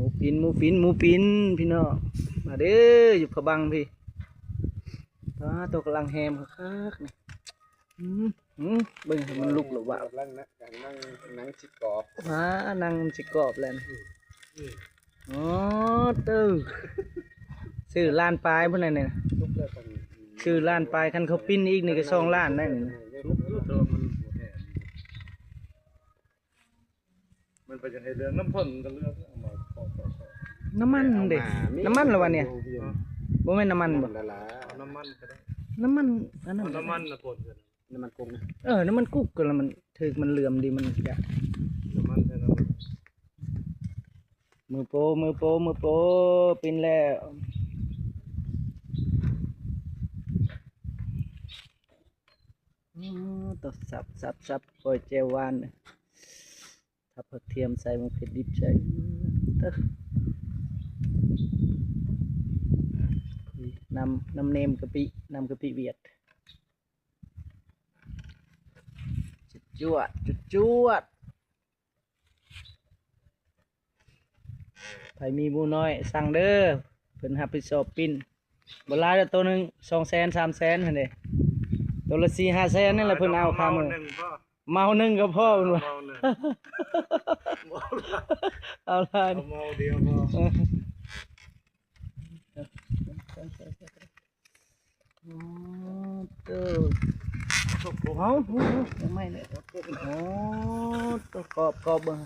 ໝູປິ່ນ ໝູປິ່ນ ໝູປິ່ນ ພີ່ນ້ອງ ມາເດີ ຢູ່ພະບັງພີ້. ປາດ ໂຕກຳລັງແຮມຄັກໆ ນີ້. ອືມ ອືມ ເບິ່ງໃຫ້ມັນລຸກແລ້ວວ່າ ກຳລັງນະ ກຳລັງນັ່ງຊິກອບ ວ້າ ນັ່ງຊິກອບແລ້ວນີ້. ອໍ ເຕີ ຊື້ລ້ານປາຍພຸ້ນແຫຼະນີ້ ຊື້ລ້ານປາຍ ຄັນເຂົາປິ່ນອີກນີ້ກໍສອງລ້ານໄດ້ນີ້. ມັນໄປຈະໃຫ້ເຫຼືອງນ້ຳເຜິ້ງກໍເຫຼືອງ ເອົາມາເຄາະໆໆ ນ້ຳມັນເດ້ ນ້ຳມັນລະວະນີ້ ບໍ່ແມ່ນນ້ຳມັນບໍ່? ນ້ຳມັນກໍໄດ້ ນ້ຳມັນອັນນັ້ນ ເອົານ້ຳມັນນະ ກົດ ນ້ຳມັນກຸກ ເອີ ນ້ຳມັນກຸກກໍລະ ມັນຖືກ ມັນເຫຼືອມດີ ມັນຈະ ນ້ຳມັນໃສ່ນ້ຳມັນ. ມືໂປ ມືໂປ ມືໂປ ປິ່ນແລ້ວ. ອໍ ໂຕ ສັບ ສັບ ສັບ ກ້ອຍແຈ່ວຫວານ ທັບຜັກທຽມໃສ່ ໝາກເຜັດດິບໃສ່ ເຕີ ນ້ຳ ນ້ຳເນມກະປິ ນ້ຳກະປິຫວຽດ. ຈວດ ຈວດ ຈວດ ໃຜມີໝູນ້ອຍສັ່ງເດີ ເພິ່ນຮັບຜິດຊອບປິ່ນ. ບໍ່ຫຼາຍດອກ ໂຕໜຶ່ງສອງແສນ ສາມແສນຫັ້ນເດ້ ໂຕລະສີ່ຫ້າແສນນີ້ແຫຼະ ເພິ່ນເອົາຄ່າມື້ ເມົາໜຶ່ງກໍພໍເພິ່ນວ່າ ເມົາໜຶ່ງ ບໍ່ຫຼາຍ ເອົາຫຼາຍ ເອົາເມົາດຽວພໍ. ອໍ ເຕີ ເອົາ ເອົາ ເອົາໄມ້ເລີຍ ອໍ ໂຕກອບ ກອບເບິ່ງ